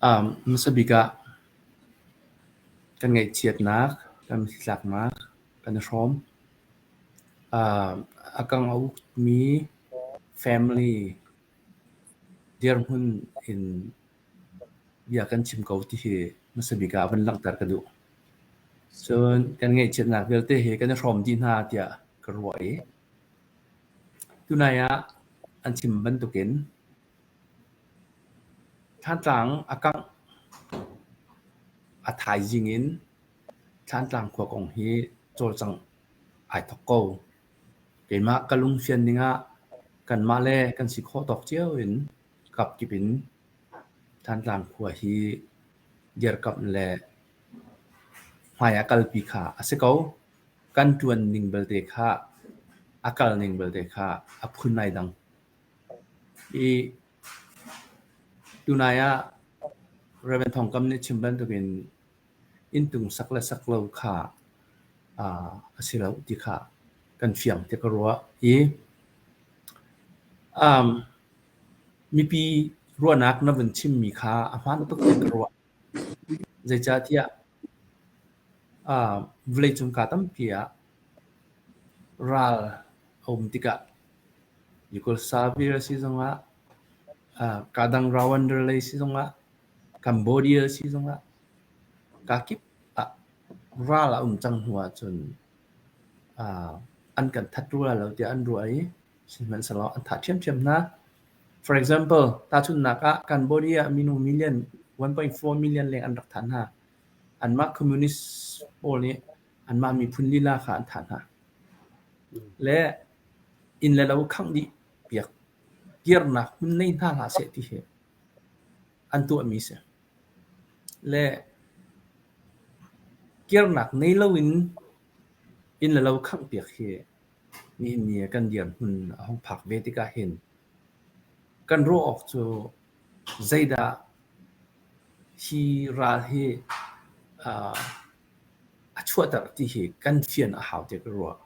Hmasa bik ah kan ngaihchiatnak, kan tlaknak kan i hrawm. A kang a ukmi family dirhmun in bia kan chim ko ti hi hmasa bik ah van langhter ka duh. Cun kan ngaihchiatnak vialte hi kan i hrawm dih hna tiah ka ruah i tunai ah an chim bantukin Thlantlang a kangh a thaizing in Thlantlang khua kong hi cawlcangh ai thawk ko. Keimah ka lungfian ning ah kanmah le kan si khawh tawk cio in kapkip in Thantlang khua hi dirkamh le hmai ah kalpi kha a si ko. Kan ṭuan ning belte kha a kal ning belte kha a phun ai dang. I tunai ah Rev. Thawng Kam nih chim bantukin inntung sak le sak lo kha a si lo ti kha kan fiang tiah ka ruah i mipi ruahnak na vun chimmi kha a hmaan tuk tiah ka ruah. Zeicahtiah vawleicung kaa tampi ah ral a um tikah Yugoslavia si zongah kadang Rwanda lei si zongah Cambodia si zongah kakip ah ral a um cang hnu ahcun an kan that rua lai lo tiah an ruah i sihmanhsehlaw an thah ṭhiamṭhiam hna. For example, tahchunhnak ah Cambodia ah minung million 1.4 million leng an rak thah hna. Anmah communist pawl nih anmah miphun lila kha an thah hna. Le inn le lo khangh dih piak kirnak hmun nei hna hlah seh ti hi an tuahmi si. Le kirnak nei loin inn le lo khangh piak hi nihin ni ah kan dirhmun a hung phak ve tikah hin kan ruah awk cu zeidah hi ral hi a chuahter ti hi kan fian a hau tiah ka ruah.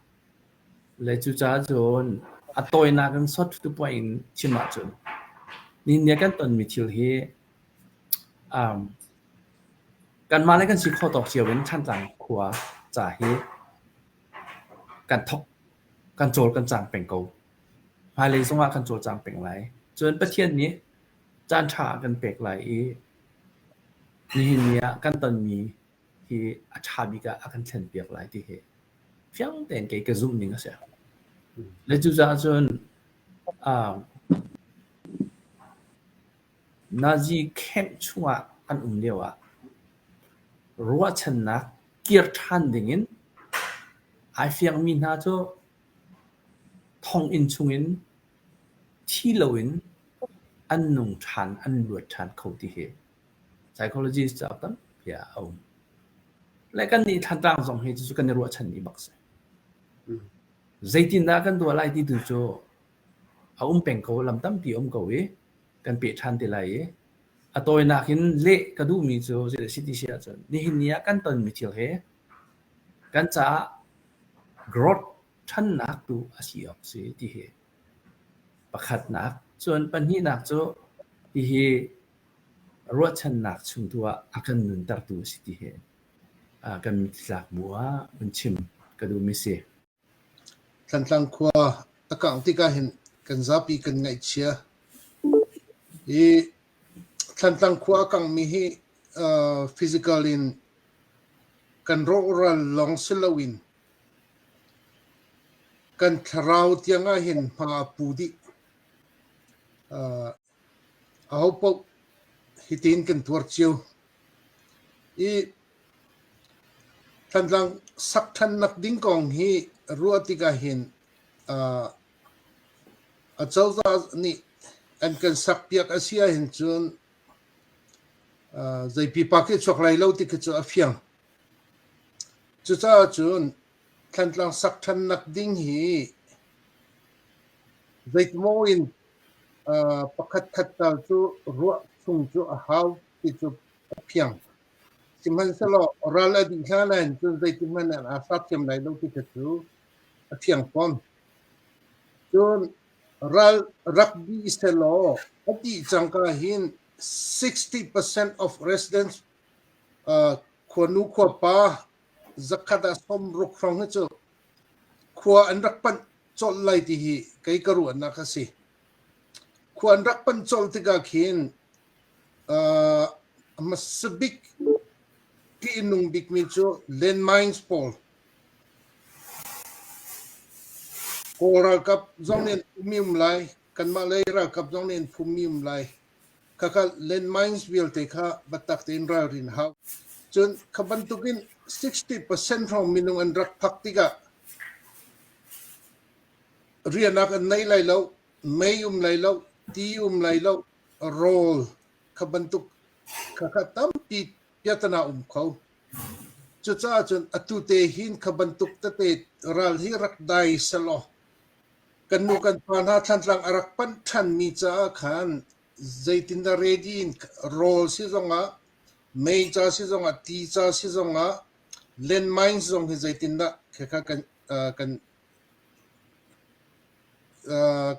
Le cucaah cun a tawinak in short to point in chim ahcun nihin ni ah kan tonmi thil hi kanmah le kan si khawh tawk cio in Thantlang khua ca hi kan thawk, kan cawl kan cang peng ko. Hmailei zongah kan cawlcang peng lai. Cun Pathian nih caanṭha a kan pek lai i nihin ni ah kan tonmi hi a ṭha bik ah a kan thlenpiak lai ti hi fiang tein kei ka zumh ning a si. Le cucaah cun Nazi camp chungah an um lioah ruahchannak kir ṭhan dingin ai fiangmi hna cu thonginn chungin thi loin an nung ṭhan, an luat ṭhan kho ti hi psychologist cauk tampi ah a um. Le kannih Thantlang zong hi cucu kan i ruahchanmi bak si. Zeitindah kan tuah lai ti tu cu a um peng ko, lam tampi a um ko i kan peh ṭhan te lai i a tawinak in leh ka duhmi cu zei a si ti si ahcun nihin ni ah kan tonmi thil hi kan caah growth ṭhannak tu a si awk si ti hi pakhatnak. Cun pahnihnak cu hihi ruahchannak chung tu ah a kan nuntertu a si ti hi kan mittlak bu ah vun chim ka duhmi si. Thantlang khua a kangh tikah hin kan zapi kan ngaihchia. Hi Thantlang khua a kanghmi hi physical in kan rawhral lawng si loin kan thlarau tiang ah hin hma a pu dih. Ahopaoh hitin kan tuar cio. I Thantlang sak ṭhannak ding kong hi ruah tikah hin acozah nih an kan sakpiak a si ahhin cun zei pipa khi a chuak lai lo ti khi cu a fiang. Cucaah cun Thantlang sak ṭhannak ding hi zeitimaw in pakhat khat tal cu ruah chung cu a hau ti cu a fiang. Sihmanhsehlaw ral a dih hlan ahhin cun zeitihmanh ah aa sathiam lai lo ti kha cu a fiang fawn. Cun ral rak dih sehlaw a dih cangka hin 60% of residents khuanu khuapa zakhat ah 60 hrawng hi cu khua an rak panh colh lai ti hi kei ka ruahnak a si. Khua an rak panh colh tikah khin hmasa bik ṭihnung bikmi cu landmines pawl Kawl ralkap zong nih an phummi um lai, kanmah lei ralkap zong nih an phummi um lai. Khakha landmines vialte kha biatak tein ralrin a hau. Cun kha bantukin 60% hrawng minung an rak phak tikah rianak an nei lai lo, mei um lai lo, ti um lai lo, rawl kha bantuk khakha tampi piatana um kho. Cucaah cun atu te hin kha bantuk tete ral hi rak dai selaw kan nu kan pa hna Thlantlang a rak panh ṭhanmi caah khan zeitindah ready in rawl si zongah mei ca si zongah ti ca si zongah landmines zong hi zeitindah khekha kan kan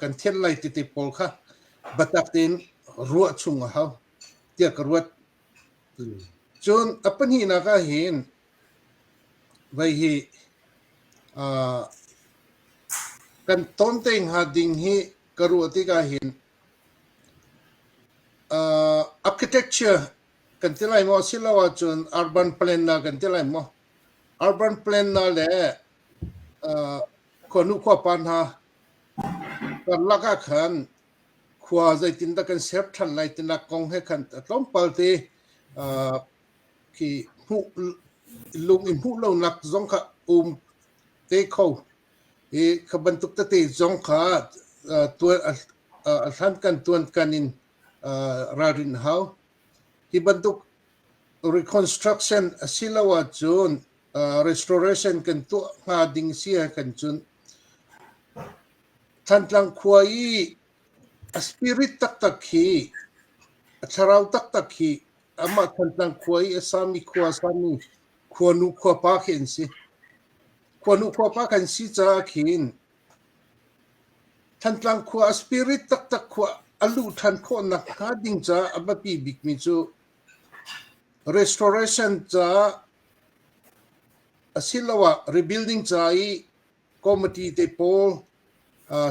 kan thianh lai tete pawl kha biatak tein ruah chung a hau tiah ka ruat. Cun a pahnihnak ah hin vei hi kan ton te hnga ding hi ka ruah tikah hin architecture kan ti lai maw asiloah cun urban plan na kan ti lai maw? Urban plan na le khuanu khuapa hna karlak ah khan khua zeitindah kan ser ṭhan lai tinak kong he khan tlawmpal te khi hmuh lung i hmuh lonak zong kha um te kho i kha bantuk tete zong kha tuan a hlan kan tuan kan in ralrin hau. Hi bantuk reconstruction asilo ahcun restoration kan tuah hnga ding si kan cun Thantlang khua i a spirit taktak hi, a thlarau taktak hi amah Thantlang khua i a sami khua a sami khuanu khuapa khi an si. Khuanu khuapa kan si caah khin Thantlang khua a spirit taktak khua a luh ṭhan khawhnak hnga ding caah a biapi bikmi cu restoration caah asiloah rebuilding ca i Committee te pawl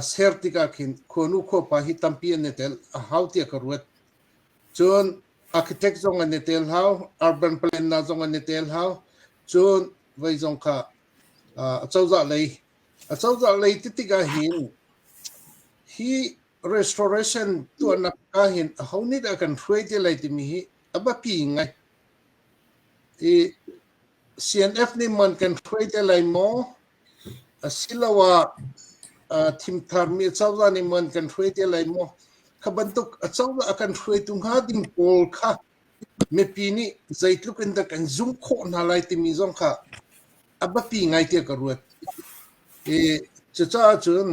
ser tikah khin khuanu khuapa hi tampi an i tel a hau tiah ka ruat. Cun architect zong an i tel hau, urban plan na zong an i tel hau. Cun vei zong kha acozah lei acozah lei ti tikah hin hi restoration tuahnak ah hin aho nih dah kan hruai te lai timi hi a biapi ngai. I CNF nih man kan hruai te lai maw? Asiloah thimtharmi acozah nih man kan hruai te lai maw? Kha bantuk acozah a kan hruaitu hnga ding pawl kha mipi nih zeitluk in dah kan zumh khawh hna lai timi zong kha a biapi ngai tiah ka ruat. I cucaah cun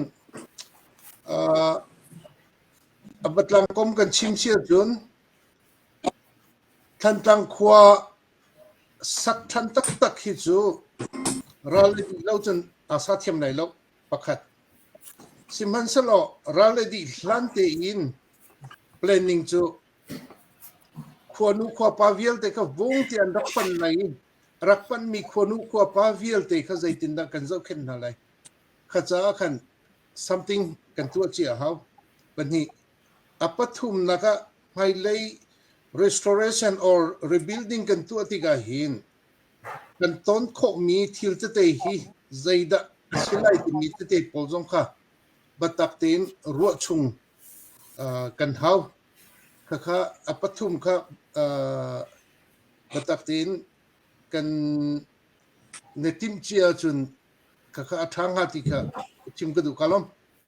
a batlang kom kan chim si ahcun Thantlang khua Sak ṭhan taktak hi cu ral le dih lo cun aa sa thiam lai lo pakhat. Sihmanhsehlaw ral le dih hlan tein planning cu khuanu khuapa vialte kha vung ti an rak pan lai i rak panmi khuanu khuapa vialte kha zeitindah kan zohkhenh hna lai. Kha caah khan something kan tuah cia a hau. Pahnih, a pathumnak ah hmailei restoration or rebuilding kan tuah tikah hin kan ton khawhmi thil tete hi zeidah a si lai timi tete pawl zong kha biatak tein ruah chung kan hau. Khakha a pathum kha biatak tein kan na timh cia ahcun khakha a ṭha hnga ti kha chim ka duh. Ka lawm.